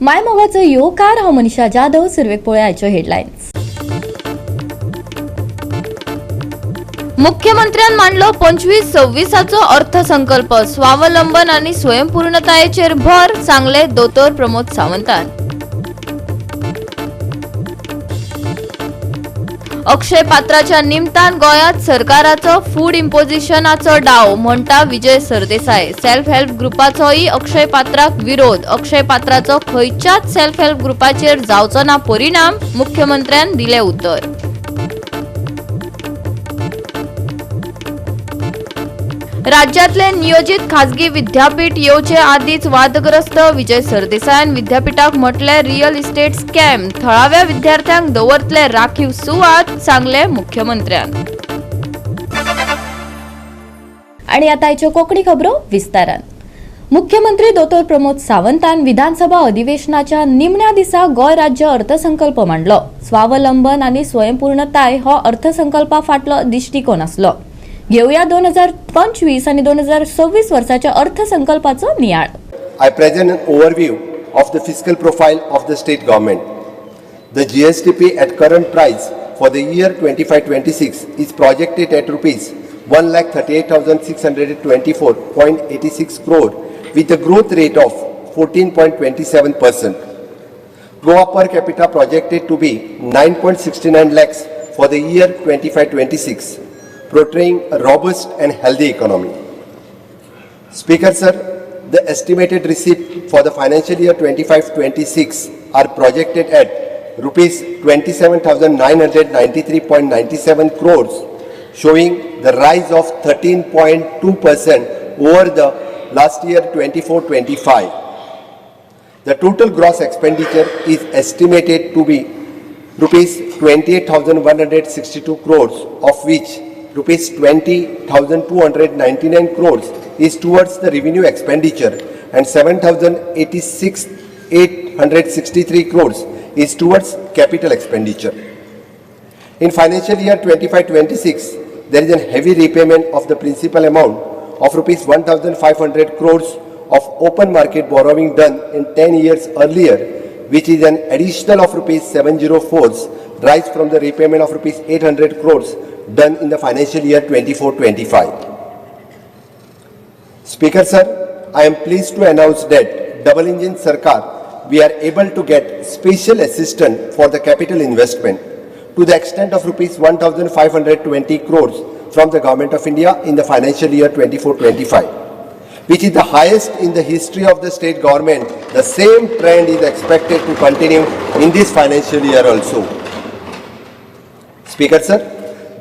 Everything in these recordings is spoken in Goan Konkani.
मायमोगाचो येवकार. हांव मनीषा जाधव. सुरवेक पळोवया आयच्यो हेडलायन्स. मुख्यमंत्र्यान मांडलो 25-26 अर्थसंकल्प. स्वावलंबन आणि स्वयंपूर्णतायेचेर भर, सांगले दोतोर प्रमोद सावंतान. अक्षय पात्राच्या निमतान गोंयांत सरकाराचो फूड इम्पोजिशनाचो डाव, म्हणटा विजय सरदेसाय. सेल्फ हेल्प ग्रुपाचोय अक्षय पात्राक विरोध. अक्षय पात्राचो खंयच्याच सेल्फ हेल्प ग्रुपाचेर जावचो ना परिणाम, मुख्यमंत्र्यान दिले उतर. राज्यातले नियोजित खाजगी विद्यापीठ येवचे आदीच वादग्रस्त. विजय सरदेसायान विद्यापीठाक म्हटले रियल इस्टेट स्कॅम. थळाव्या विद्यार्थ्यांक दवरतले राखीव सुवात, सांगले मुख्यमंत्र्यान. आणि आता आयच्यो कोंकणी खबरो विस्तारान. मुख्यमंत्री दोतोर प्रमोद सावंतान विधानसभा अधिवेशनाच्या निमण्या दिसा गोंय राज्य अर्थसंकल्प मांडलो. स्वावलंबन आनी स्वयंपूर्णताय हो अर्थसंकल्पा फाटलो दिश्टीकोन आसलो. घेवया 2025 आनी 2026 वर्साच्या अर्थसंकल्पाचो नियाळ. I present an overview of the fiscal profile of the state government. The GSDP at current price for the year 25-26 is projected at rupees 1,38,624.86 crore with a growth rate of 14.27%. Goa per capita projected to be 9.69 lakhs for the year 25-26, portraying a robust and healthy economy. Speaker sir, the estimated receipt for the financial year 25-26 are projected at rupees 27,993.97 crores, showing the rise of 13.2% over the last year 24-25. The total gross expenditure is estimated to be rupees 28,162 crores, of which rupees 20,299 crores is towards the revenue expenditure and 7,086,863 crores is towards capital expenditure. In financial year 25-26, there is a heavy repayment of the principal amount of rupees 1,500 crores of open market borrowing done in 10 years earlier, which is an additional of rupees 704 rise from the repayment of rupees 800 crores done in the financial year 24-25. Speaker sir, I am pleased to announce that double engine Sarkar, we are able to get special assistance for the capital investment to the extent of rupees 1,520 crores from the Government of India in the financial year 24-25, which is the highest in the history of the state government. The same trend is expected to continue in this financial year also. Speaker sir,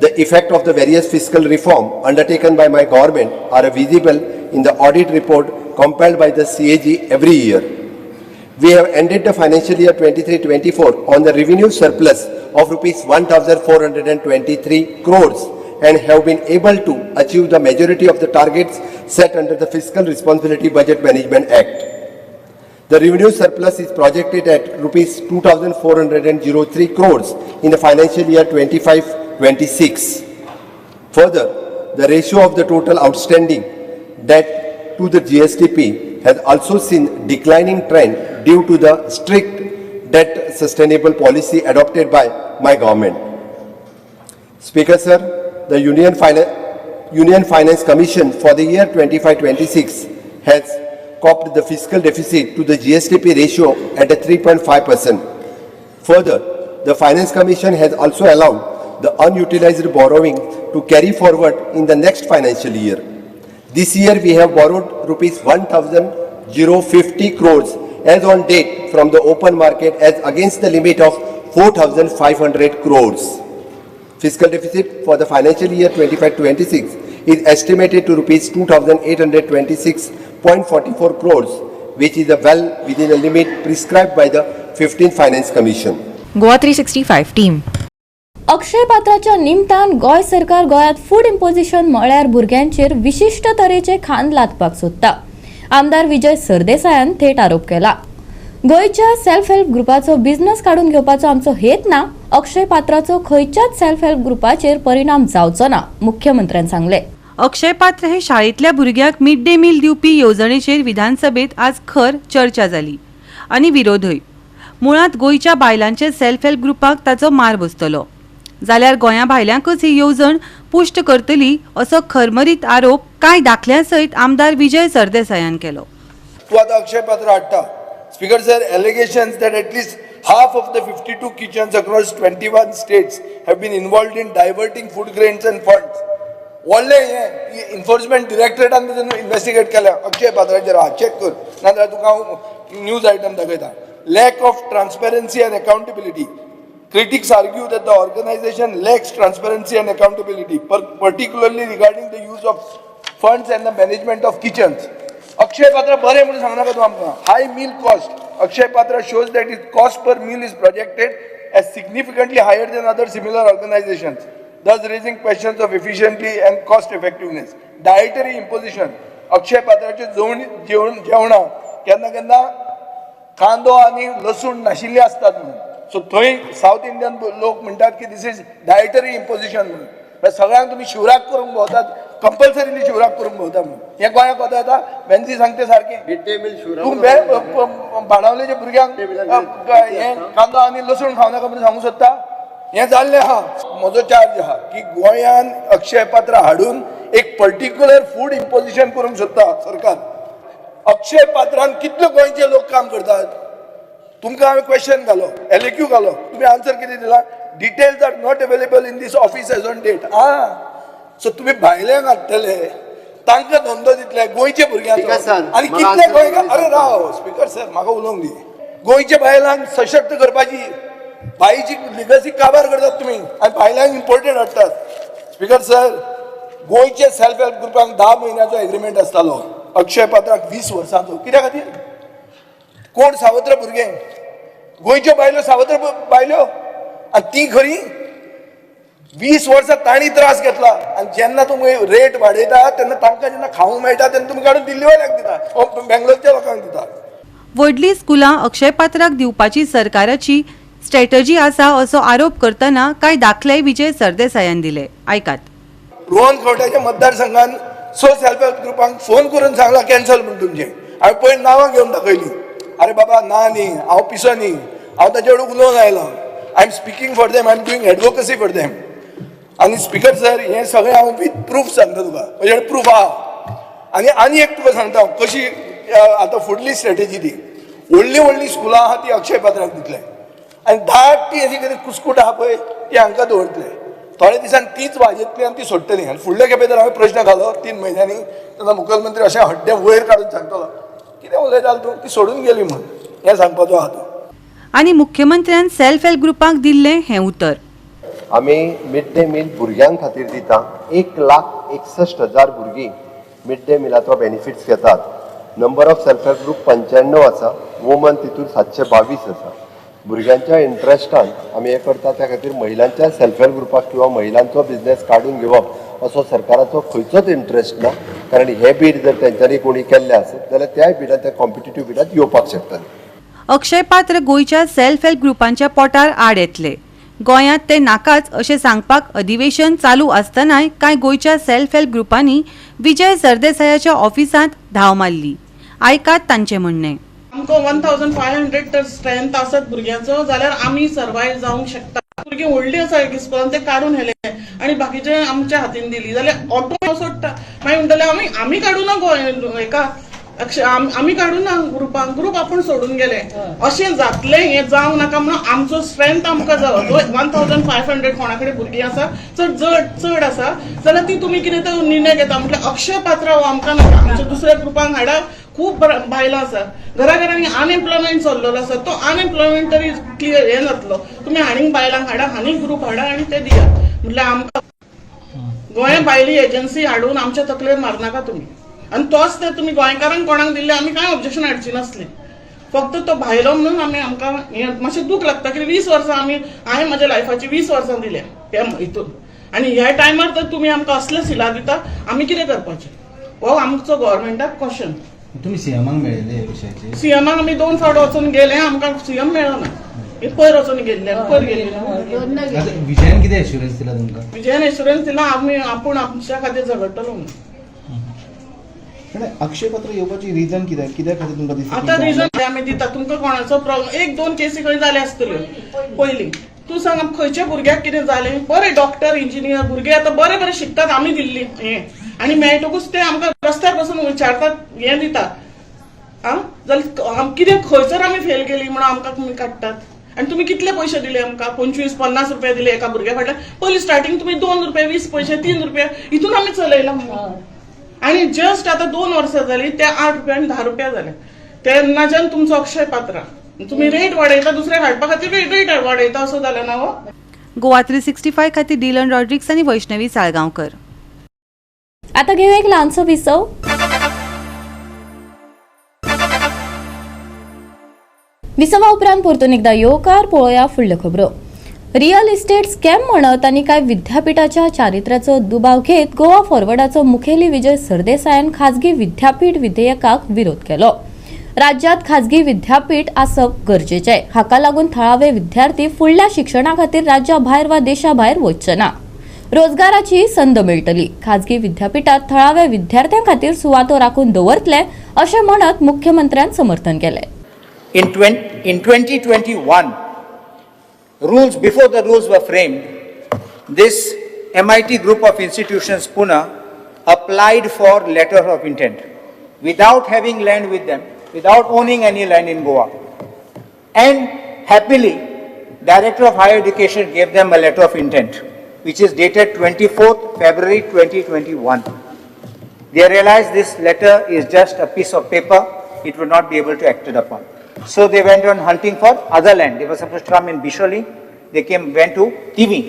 the effect of the various fiscal reform undertaken by my government are visible in the audit report compiled by the CAG every year. We have ended the financial year 23-24 on the revenue surplus of rupees 1,423 crores and have been able to achieve the majority of the targets set under the Fiscal Responsibility Budget Management Act. The revenue surplus is projected at rupees 2,403 crores in the financial year 25-26. Further, the ratio of the total outstanding debt to the GSDP has also seen declining trend due to the strict debt sustainable policy adopted by my government. Speaker sir, the Union Finance Commission for the year 25-26 has copped the fiscal deficit to the GSDP ratio at a 3.5%. Further, the Finance Commission has also allowed the unutilized borrowing to carry forward in the next financial year. This year we have borrowed rupees 1,050 crores as on date from the open market as against the limit of 4,500 crores. Fiscal deficit for the financial year 25-26 is estimated to rupees 2,826.44 crores, which is a well within the limit prescribed by the 15th Finance Commission. Goa 365 team. Akshay पात्राच्या निमतान गोंय सरकार गोंयांत फूड इम्पोजिशन म्हळ्यार भुरग्यांचेर विशिश्ट तरेचे खांद लादपाक सोदता. आमदार विजय सरदेसायान थेट आरोप केला. गोंयच्या सेल्फ हेल्प ग्रुपाचो बिझनस काडून घेवपाचो आमचो हेत ना. अक्षय पात्राचो खंयच्याच सेल्फ हेल्प ग्रुपाचेर परिणाम जावचो ना, मुख्यमंत्र्यान सांगले. अक्षय पात्र हे शाळेंतल्या भुरग्यांक मिड डे मील दिवपी येवजणेचेर विधानसभेत आज खर चर्चा जाली. आनी विरोधय. मुळांत गोंयच्या बायलांचे सेल्फ हेल्प ग्रुपाक ताचो मार बसतलो जाल्यार गोंया भायल्यांकच ही येवजण पुश्ट करतली असो खरमरीत आरोप कांय दाखल्यां सयत आमदार विजय सरदेसायान केलो. तूं आतां अक्षय पात्र हाडटा. Speaker sir, allegations that at least half of the 52 kitchens across 21 states have been involved in diverting food grains and funds. व्हडलें हें इन्फोर्समेंट डिरेक्टरेटान तातूंत इन्वेस्टिगेट केल्या अक्षय पात्राचेर. आहा, चॅक कर, नाजाल्यार तुका हांव न्यूज आयटम दाखयता. Lack of transparency and accountability. Critics argue that the organization lacks transparency and accountability, particularly regarding the use of funds and the management of kitchens. Akshaya Patra बरें म्हणून सांगनाका तूं आमकां. High meal cost. Akshaya Patra shows that its cost per meal is projected as significantly higher than other similar organizations, thus raising questions of efficiency and cost effectiveness. Dietary imposition. Akshay पात्राचे जेवण जेवण जेवणां केन्ना केन्ना कांदो आनी लसूण नाशिल्ले आसतात म्हणून. सो थंय सावथ इंडियन लोक म्हणटात की this is dietary imposition म्हणून. म्हळ्यार सगळ्यांक तुमी शिवराक करूंक भोंवतात, कंपल्सरीली शिवराक करूंक भोंवता म्हणून. हें गोंयाक वता येता. वेन्झी सांगते सारकें. तूं बाणावलेच्या भुरग्यांक हें कांदो आनी लसूण खावनाका म्हणून सांगूंक सोदता. हें जाल्लें आहा. म्हजो चार्ज आहा की गोंयान अक्षय पात्र हाडून एक पर्टिक्युलर फूड इम्पोजिशन करूंक सोदता सरकार. अक्षय पात्रान कितले गोंयचे लोक काम करतात? तुमकां हांवें क्वेश्चन घालो, एलएक्यू घालो, तुमी आन्सर कितें दिला? Details are not available in this office as on date. आं, सो तुमी भायल्यांक हाडटले, तांकां धंदो दितले गोंयचे भुरग्यांक. आनी कितले गोंयकार? अरे राव स्पीकर सर, म्हाका उलोवंक दी. गोंयच्या बायलांक सशक्त करपाची, बाईची लिगसी काबार करतात तुमी आनी भायल्यांक इम्पोर्टेड हाडटात. स्पीकर सर, गोंयचे सेल्फ हेल्प ग्रुपांक 10 म्हयन्याचो एग्रीमेंट आसतालो, अक्षय पात्राक 20 वर्सांचो. कित्या खातीर? कोण सावत्र भुरगे? गोंयच्यो बायलो सावत्र बायलो आनी ती खरी 20 वर्सां तांणी त्रास घेतला. आनी जेन्ना तुमी रेट वाडयता तेन्ना तांकां जेन्ना खावंक मेळटा तेन्ना तुमी काडून दिल्लीवाल्याक दिता ओ बेंगलोरच्या लोकांक दिता. व्हडलीं स्कुलां अक्षय पात्राक दिवपाची सरकाराची स्ट्रॅटजी आसा असो आरोप करतना कांय दाखले विजय सरदेसायान दिले. आयकात. रोहन खंवट्याच्या मतदारसंघान स सेल्फ हेल्प ग्रुपांक फोन करून सांगला कॅन्सल म्हूण तुमचें. हांवें पयर नांवां घेवन दाखयलीं. अरे बाबा, ना न्ही, हांव पिसो न्ही, हांव ताचे कडेन उलोवन आयलो. I am speaking for them, I am doing advocacy for them. आनी स्पीकर सर, हें सगळें हांव वीथ प्रूफ सांगता तुका, म्हजे कडेन प्रूफ आहा. आनी आनी एक तुका सांगता हांव कशी आतां फुडली स्ट्रेटेजी ती. व्हडलीं व्हडलीं स्कुलां आहा ती अक्षय पात्राक दितले आनी धाकटी अशी कितें कुस्कूट आहा पळय ती हांकां दवरतले. थोड्या दिसान तीच वाजयतली आनी ती सोडटली. आनी फुडले खेपे जर हांवें प्रश्न घालो 3 म्हयन्यांनी तेन्ना मुखेलमंत्री अशें हड्डें वयर काडून सांगतलो, कितें उलयतालो तूं, ती सोडून गेली म्हूण. हें सांगपाचो आहा तूं. आनी मुख्यमंत्र्यान सेल्फ हेल्प ग्रुपाक दिल्लें हें उतर. आमी मिड डे मील भुरग्यां खातीर दिता. 1,61,000 भुरगीं मिड डे मिलाचो बेनिफिट्स घेतात. Number of self help group 95 आसा, वुमन तितून 722 आसा. भुरग्यांच्या इंट्रस्टान आमी हें करता. त्या खातीर महिलांच्या सेल्फ हेल्प ग्रुपाक किंवा महिलांचो बिजनेस काडून घेवप असो सरकाराचो खंयचोच इंट्रस्ट ना, कारण हे बीड जर तेंच्यांनी कोणी केल्लें आसत जाल्यार त्याय बिडात त्या कॉम्पिटिटीव बिडात येवपाक शकतात. अक्षय पात्र गोंयच्या सेल्फ हेल्प ग्रुपांच्या पोटार आड येतले, गोंयांत ते नाकाच अशें सांगपाक अधिवेशन चालू आसतनाय कांय गोंयच्या सेल्फ हेल्प ग्रुपांनी विजय सरदेसायाच्या ऑफिसांत धांव मारली. आयकात तांचें म्हणणें. आमकां 1500 तर स्ट्रेंथ आसत भुरग्यांचो जाल्यार आमी सर्वायव जावंक शकता. भुरगीं व्हडलीं आसा एक स्कुलान, ते काडून व्हेले आनी बाकीचे आमच्या हातीन दिली जाल्यार ऑटो सोडटा. मागीर म्हणटले आमी आमी काडूना गोंय हेका आमी काडूना ग्रुपांक, ग्रुप आपूण सोडून गेले. अशें जातलें हें जावंक नाका म्हणून आमचो स्ट्रेंथ आमकां जावो. जो 1500 कोणा कडेन भुरगीं आसा, चड चड चड आसा जाल्यार ती तुमी कितें तो निर्णय घेता. म्हटल्यार अक्षय पात्र हो आमकां नाका, आमच्या दुसऱ्या ग्रुपांक हाडा. खूब बायलां आसा घरा घरांनी, अनएम्प्लॉयमेंट चल्लेलो आसा, तो अनएम्प्लॉयमेंट तरी क्लियर हे जातलो. तुमी आनीक बायलांक हाडा, आनीक ग्रुप हाडा आनी ते दिया. म्हटल्यार आमकां गोंया भायली एजन्सी हाडून आमच्या तकलेर मारनाका तुमी. आनी तोच ते तुमी गोंयकारांक कोणाक दिल्ले आमी कांय ऑब्जेक्शन हाडची नासली. फक्त तो भायलो म्हणून आमी आमकां हें मातशें दूख लागता की 20 वर्सां आमी, हांवें म्हज्या लायफाची 20 वर्सां दिल्या त्या हितून आनी ह्या टायमार तर तुमी आमकां असले सिला दिता, आमी कितें करपाचें? हो आमचो गव्हर्मेंटाक क्वेश्चन. तुम्ही सीएमाक मेळिल्ले ह्या विशयाचेर? सीएमाक आमी 2 फावट वचून गेले, आमकां सीएम मेळना. हे पयर वचून गेल्ले, पयर गेल्ले. आतां विजयान कितें एश्युरन्स दिला तुमकां? विजयान एश्युरन्स दिला, आमी आपूण आमच्या खातीर झगडटलो म्हणून. अक्षय पात्र येवपाची रिजन कितें, कित्या खातीर तुमकां दिसता? आतां रिजन आमी दिता तुमकां कोणाचो प्रॉब्लेम. एक दोन केसी खंय जाले आसतल्यो पयलीं. तूं सांग खंयच्या भुरग्याक कितें जालें? बरे डॉक्टर इंजिनियर भुरगे आतां बरे बरे शिकतात आमी दिल्ली हें, आनी मेळटकूच ते आमकां रस्त्यार बसून विचारतात, हें दितात. आं जाल्यार कितें खंयसर आमी फेल केली म्हणून आमकां तुमी काडटात? आनी तुमी कितले पयशे दिले आमकां? 25-50 रुपया दिले एका भुरग्या फाटल्यान. पयलीं स्टार्टींग तुमी 2 रुपया 20 पयशे 3 रुपया हितून आमी चलयला. आनी जस्ट आतां 2 वर्सां जाली ते 8 रुपया आनी 10 रुपया जाले. तेन्नाच्यान तुमचो अक्षय पात्र तुमी रेट वाडयता, दुसऱ्याक हाडपा खातीर रेट वाडयता, असो जाला ना हो. गोवा 365 खातीर डिलन रॉड्रिक्स आनी वैष्णवी साळगांवकर. आता घेऊ एक ल्हानसो विसव. विसवा उपरांत परतून एकदा येवकार. पळोवया फुडल्यो खबरो. रियल इस्टेट स्कॅम म्हणत आनी कांय विद्यापीठाच्या चारित्र्याचो दुबाव घेत गोवा फॉरवर्डाचो मुखेली विजय सरदेसायान खाजगी विद्यापीठ विधेयकाक विरोध केलो. राज्यात खाजगी विद्यापीठ आसप गरजेचें, हाका लागून थळावे विद्यार्थी फुडल्या शिक्षणा खातीर राज्या भायर वा देशा भायर वचचे ना, रोजगाराची संद मेळटली. खाजगी विद्यापीठात थळाव्या विद्यार्थ्यां खातीर सुवातो राखून दवरतले अशें म्हणत मुख्यमंत्र्यान समर्थन केलें. In 2021, rules before the rules were framed, this MIT group of institutions, Pune, applied for letter of intent without having land with them, without owning any land in Goa. And happily, Director of Higher Education gave them a letter of intent, which is dated 24th February 2021. They realized this letter is just a piece of paper, it would not be able to act it upon. So they went on hunting for other land. They were supposed to come in Bisholi, they went to Tivim.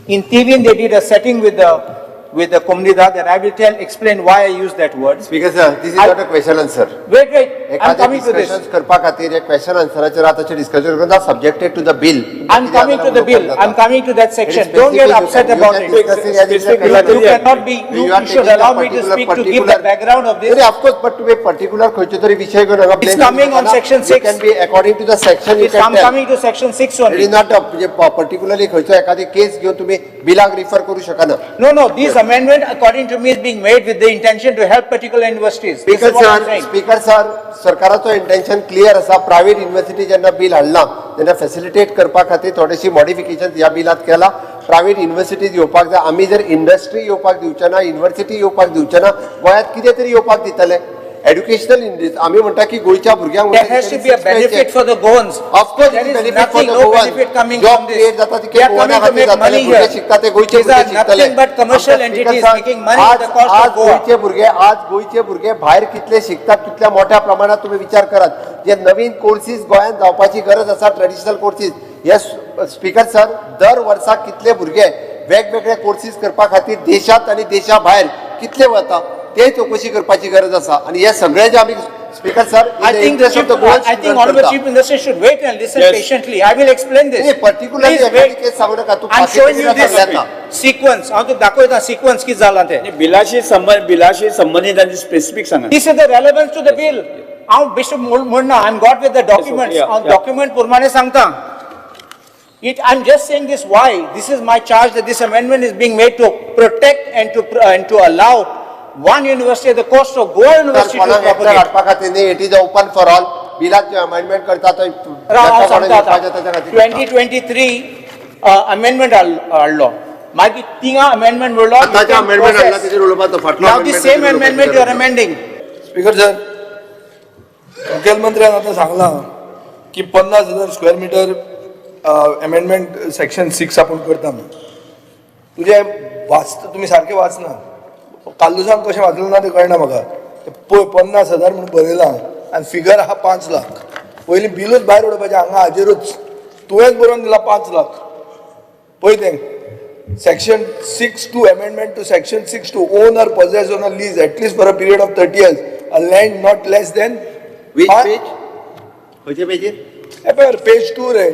In Tivim, they did a setting with the Comunidad, and I will explain why I use that word. Speaker sir, this is not a question answer. Wait, wait, I am coming to this. करपा खातीर एक क्वेश्चन आन्सराचेर आतांचे डिस्कशन करता, subjected to the bill. I am coming to the bill, I am coming to that section. Don't get upset about it. You cannot be, you should allow me to speak to give the background of this. Of course, but तुम्ही पर्टिक्युलर खंयचो तरी विशय घेवन हांगा It's coming on section 6. You can be according to the section. I am coming to section 6 only. It is not particularly खंयचो एखादी केस घेवन तुम्ही बिलाक रिफर करू शकना. No, no, this amendment according to me is being made with the intention to help particular universities. Speaker sir, speaker sir, सरकाराचो इंटेन्शन क्लियर आसा. प्रायव्हेट युनिव्हर्सिटी जेन्ना बील हाडला तेन्ना फॅसिलिटेट करपा खातीर थोडेशी मॉडिफिकेशन ह्या बिलात केला. प्रायव्हेट युनिव्हर्सिटीज येवपाक जाय. आमी जर इंडस्ट्री येवपाक दिवचे ना, युनिव्हर्सिटी येवपाक दिवचे ना, गोंयांत कितें तरी येवपाक दितले. एड्युकेशनल इंडस्ट्री आमी म्हणटा की गोंयच्या भुरग्यांक There has to be a benefit for the Goans. Of course, There is benefit for nothing, the no Goans. benefit coming Job from this. create जाता They तितके are coming गोवाना to खातीर make जातले, money भुरगे here. शिकता ते गोंयचे These are भुरगे शिकतले. nothing but commercial आमकां entities speaker making money at the cost आज of Goa. गोंयचे भुरगे, आज गोंयचे भुरगे भायर कितले शिकतात तितल्या मोठ्या प्रमाणात तुम्ही विचार करात. जे नवीन कोर्सीस गोंयांत जावपाची गरज आसा, ट्रेडिशनल कोर्सीस, हे स्पीकर सर दर वर्सा कितले भुरगे वेगवेगळे कोर्सीस करपा खातीर देशांत आनी देशा भायर कितले वता ते चौकशी करपाची गरज आसा. आनी हे सगळे जे आमी speaker sir, I think the chief, I think honorable chief minister should wait and listen patiently. I will explain this. नाही, particularly Please एखादी wait. case सांगू नका. तू I'm showing you this सांगले आता. sequence. हांव तुका दाखयता sequence कितें जाला तें. बिलाशी संबंदीत आनी स्पेसिफीक सांगा. This is the relevance to the bill. हांव बेश्टो म्हणना, I am got with the documents. हांव डॉक्युमेंट प्रमाणे सांगता. I'm just saying this why. This is my charge that this amendment is being made to protect and to allow one university at the cost of Goa University to कोणाक एकट्याक propagate. हाडपा खातीर न्ही, it is open for all. बिलाक जे अमेंडमेंट करता तो राव, हांव सांगता ताच्या आतां. खातीर. 2023 अमेंडमेंट हाडलो, मागीर थिंगा अमेंडमेंट म्हणलो. आतांचे अमेंडमेंट हाडला तेजेर उलोवपाचो, फाटलो Now the same amendment you are amending. Speaker sir, मुखेलमंत्र्यान आतां सांगलां की 50,000 स्क्वेअर मिटर अमेंडमेंट सेक्शन 6 आपूण करता म्हणून. तुजें वाचता तुमी सारकें वाचना, काल्लुसांव कशें वाचलें ना तें कळना म्हाका. पळय 50,000 म्हणून बरयलां आनी फिगर आहा 5 लाख. पयलीं बिलूच भायर उडोवपाचें हांगा हाजेरूच, तुवेंच बरोवन दिलां 5 लाख. पळय तें section 6(2 amendment to section 6(2 own or possess on a lease at least for a period of 30 years a land not less than Which page? खंयचे पेजीर? पेज 2 रे,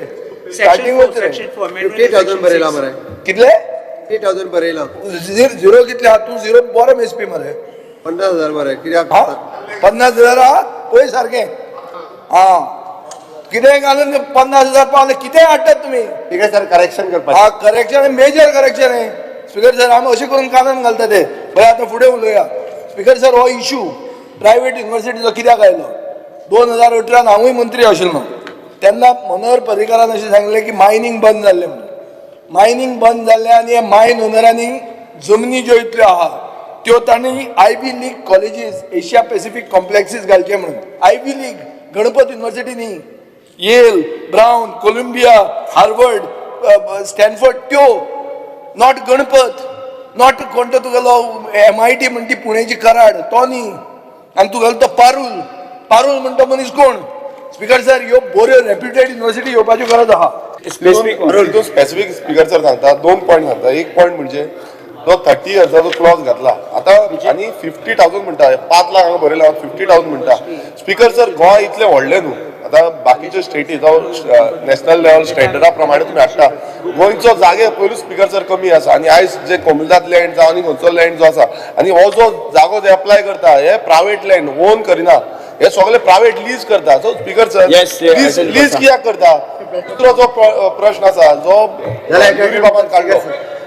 स्टार्टिंगूच रे. 50,000 बरयलां मरे. कितले? 50,000 बरयलां. झिरो कितले आहा? तूं झिरो बरो मेजपी मरे. 50,000 मरे कित्याक? 50,000 आहा पळय सारकें. आं कितें घालून 50,000 पावले कितें हाडटात तुमी? स्पीकर सर करेक्शन करपाचें. हा करेक्शन, मेजर करेक्शन आहे. स्पीकर सर, आमी अशें करून कानान घालता ते. पळय आतां फुडें उलोवया. स्पीकर सर, हो इशू प्रायवेट युनिवर्सिटीचो कित्याक आयलो? 2018न हांवूय मंत्री आशिल्लो तेन्ना मनोहर पर्रीकारान अशें सांगलें की मायनींग बंद जाल्लें म्हणून. मायनींग बंद जाल्लें आनी हे मायन ओनरांनी जमनी ज्यो इतल्यो आहा त्यो तांणी Ivy League colleges, Asia Pacific complexes घालचे म्हणून. आयवी लीग, गणपत युनिवर्सिटी न्ही, Yale, Brown, Columbia, Harvard, Stanford त्यो, not Ganpat, not कोण तो तुगेलो एमआयटी म्हणटी ती पुणेची कराड तो न्ही, आनी तुगेलो तो पारूल, पारूल म्हणटा मनीस कोण? स्पीकर सर, ह्यो बऱ्यो रेप्युटेड युनिवर्सिटी येवपाच्यो गरज आहा. स्पेसिफीक. तूं स्पेसिफीक, स्पीकर सर, सांगता, दोन पॉयंट सांगता. एक पॉयंट म्हणजे तो 30 इयर्साचो क्लॉज घातला आतां आनी 50,000 म्हणटा, 5 लाख हांगा बरयला, 50,000 म्हणटा. स्पीकर सर, गोंय इतलें व्हडलें न्हू. आतां बाकीच्यो स्टेटी जावं नॅशनल लेवल स्टँडर्डा प्रमाणे तुमी हाडटा. गोंयचो जागे पयलूच, स्पीकर सर, कमी आसा आनी आयज जे कोमुनिदाद लँड जावं आनी खंयचो लँड जो आसा आनी हो जो जागो जे अप्लाय करता, हे प्रायवेट लँड ओन करिना, हे सगळे प्रायवेट लीज करता. So speaker sir, Yes, I lease कित्याक करता? दुसरो जो प्रश्न आसा, जो युरी बाबान काडलो,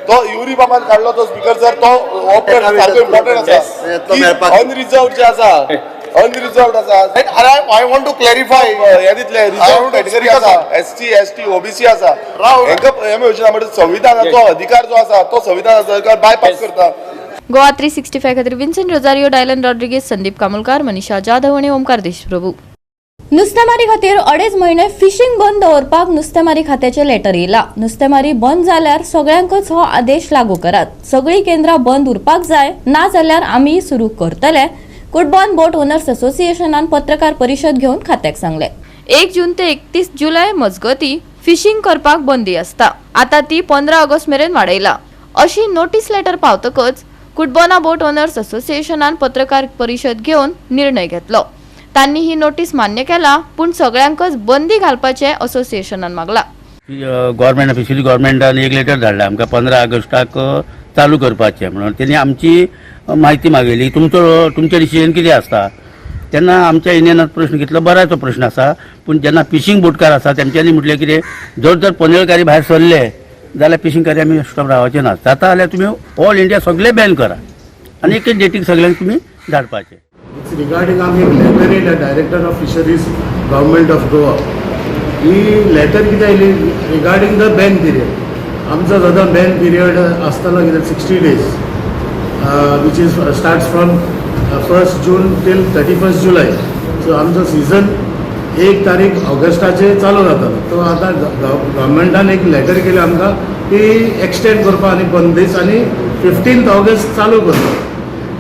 तो युरी बाबान काडलो तो, स्पीकर सर, तो हो प्रश्न सारको इम्पॉर्टंट आसा. अनरिझर्व जे आसा, अनरिझर्व आसा. I want to clarify. हे दितले रिझर्व कॅटेगरी आसा, एससी, एसटी, ओबीसी आसा, हेंका हे योजना म्हणजे संविधानाचो अधिकार जो आसा तो संविधानाचो अधिकार बायपास करता. गोवा 365 खातीर विन्सेंट रोजारियो, डायलन रॉड्रिगेज, संदीप कामुलकार, मनीषा जाधव आणि ओमकार देशप्रभू. नुस्तेमारी खातीर अडेच म्हयने फिशींग बंद दवरपाक नुस्तेमारी खात्याचें लेटर येयला. नुस्तेमारी बंद जाल्यार सगळ्यांकच हो आदेश लागू करात. सगळीं केंद्रां बंद उरपाक जाय, ना जाल्यार आमी सुरू करतले, कुडबॉन बोट ओनर्स असोसिएशनान पत्रकार परिशद घेवन खात्याक सांगलें. 1 जून ते 31 जुलय मजगती फिशींग करपाक बंदी आसता. आता ती 15 ऑगस्ट मेरेन वाडयला अशी नोटीस लेटर पावतकच कुडबोना बोट ओनर्स असोसिएशनान पत्रकार परिशद घेवन निर्णय घेतलो. तांणी ही नोटीस मान्य केला, पूण सगळ्यांकच बंदी घालपाचें असोसिएशनान मागला. गव्हर्मेंट, ऑफिशियली गव्हर्मेंटान एक लेटर धाडला आमकां 15 ऑगस्टाक चालू करपाचें म्हणून. तेणी आमची म्हायती मागयली, तुमचो तुमचें डिसिजन कितें आसता. तेन्ना आमच्या युनियनात प्रश्न घेतलो, बऱ्याचो प्रश्न आसा, पूण जेन्ना फिशींग बोटकार आसा तेमच्यांनी म्हटलें कितें, जर जर पनेळकारी भायर सरले जाल्यार फिशींग आमी स्टॉप रावचे ना. जाता जाल्यार तुमी ऑल इंडिया सगळे बॅन करा आनी एक डेटीक सगळ्यांक तुमी धाडपाचें. It's regarding आमी एक लेटर येयल्या, Director of Fisheries, Government of Goa. He letter कितें आयली रिगार्डींग the ban period. आमचो सदां बॅन पिरियड आसतालो कितें 60 days, which is start from 1st June till 31st July. So आमचो सिजन 1 तारीख ऑगस्टाचेर चालू जातालो. तो आतां गव्हर्मेंटान एक लेटर केलें आमकां की एक्सटेंड करपाक आनी बंदीस आनी 15 ऑगस्ट चालू करपाक.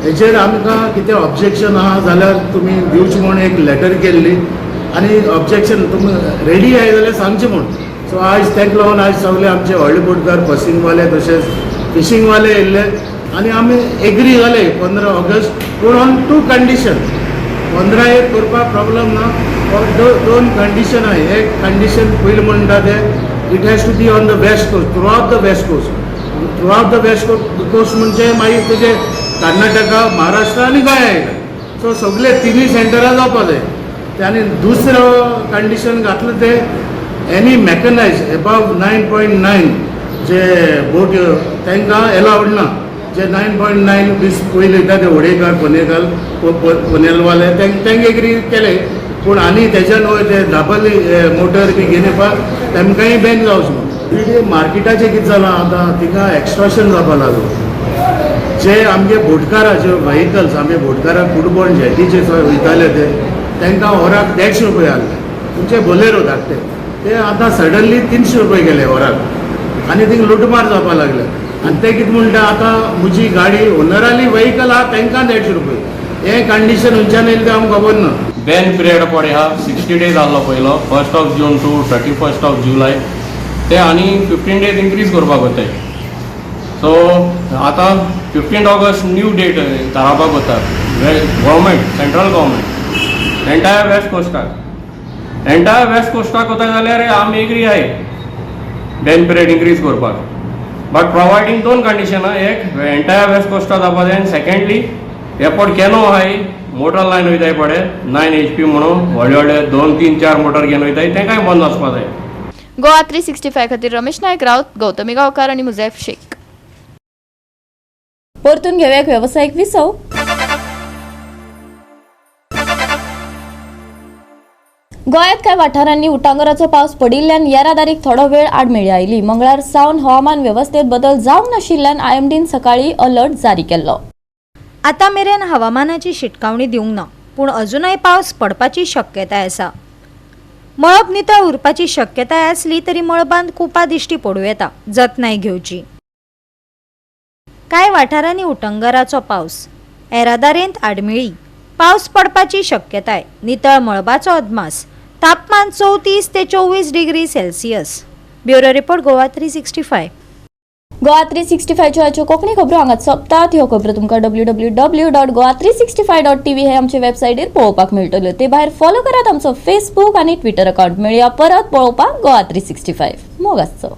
हेचेर आमकां कितें ऑब्जेक्शन आहा जाल्यार तुमी दिवचें म्हूण एक लेटर केल्ली आनी ऑब्जेक्शन तुमी रेडी आहाय जाल्यार सांगचें म्हूण. सो आयज ताका लागून आयज सगळे आमचे व्हडले बोटकार, बसींगवाले तशेंच फिशींगवाले येयल्ले आनी आमी एग्री जाले 15 ऑगस्ट, पूण ऑन टू कंडिशन. 15 एक करपाक प्रॉब्लम ना, पण दोन कंडिशन आहा. एक कंडिशन पयलीं म्हणटा ते it has to be on the west coast, throughout the west coast. Throughout the west coast म्हणजे मागीर तुजे कर्नाटका, महाराष्ट्र आनी गोंया येयला. सो सगळे तिनूय सेंटरां जावपा जाय ते. आनी दुसरो कंडिशन घातलं ते any mechanise above 9.9 जे बोट तांकां एलावड ना. जे 9.9 दीस पयलीं वयता ते होडेकार, पनेकार, पनेलवाले, तांकां एग्री केले, पूण आनी तेज्यान वयर ते दाबली मोटर बी घेवन येवपाक तेमकांय बॅन जावचो म्हणून. मार्केटाचें कितें जालां, आतां थिंगा एक्स्ट्रोशन जावपा लागलो. जे आमगे बोटकारां, जे व्हेकल्स आमगे बोटकारां कुडबण जेटीचे थंय वयताले ते तांकां वराक 150 रुपया आहले. तुमचे बोलेरो धाकटे ते आतां सडनली 300 रुपया गेले वराक आनी थिंग लुटमार जावपा लागले. आनी ते कितें म्हणटा, आतां म्हजी गाडी ओनराली व्हेकल आहा, तांकां 150 रुपया. हें कंडिशन खंयच्यान येयलें तें आमकां खबर ना. बॅन पिरियड पळय आहा, 60 डेज आहलो पयलो, 1st of June to 31st of July. ते आनी 15 डेज इन्क्रीज करपाक वताय. सो आतां 15 ऑगस्ट न्यू डेट थारावपाक वता government, central government, entire waste कोस्टाक. एंटायर वेस्ट कोस्टाक वता जाल्यार आमी एग्री आहाय बॅन पिरियड इन्क्रीज करपाक, बट प्रोवायडींग दोन कंडिशनां. एक, एंटायर वेस्ट कोस्टाक जावपा जाय आनी सेकेंडली एअरपोर्ट कॅनो आहाय, मोटर लायन वयताय पळय 9 एचपी म्हणून, व्हडले व्हडले दोन तीन चार मोटर घेवन वयताय, तेंकाय बंद वचपा जाय. गोवा 365 खातीर रमेश नायक राऊत, गौतमी गांवकार आनी मुजैफ शेख. परतून घेवया एक वेवसायीक विसव. गोंयांत कांय वाठारांनी उटांगराचो पावस पडिल्ल्यान येरादारीक थोडो वेळ आडमेळी आयली. मंगळार सावन हवामान वेवस्थेत बदल जावंक नाशिल्ल्यान आयएमडीन सकाळी अलर्ट जारी केल्लो. आतां मेरेन हवामानाची शिटकावणी दिवंक ना, पूण अजुनय पावस पडपाची शक्यताय आसा. मळब नितळ उरपाची शक्यताय आसली तरी मळबांत कुपां दिश्टी पडूं येता, जतनाय घेवची. कांय वाठारांनी उटंगराचो पावस, येरादारेंत आडमेळी, पावस पडपाची शक्यताय, नितळ मळबाचो अदमास. तापमान 34 ते 24 degree Celsius. Bureau report, Goa 365. Goa 365च्यो आयच्यो कोंकणी खबरो हांगात सोंपतात. ह्यो खबरो तुमकां www.goa365.tv हे आमचे वेबसायटीर पळोवपाक मेळटल्यो. ते भायर फॉलो करात आमचो फेसबूक आनी ट्विटर अकाउंट. मेळया परत पळोवपाक गोवा 365. मोग आसचो.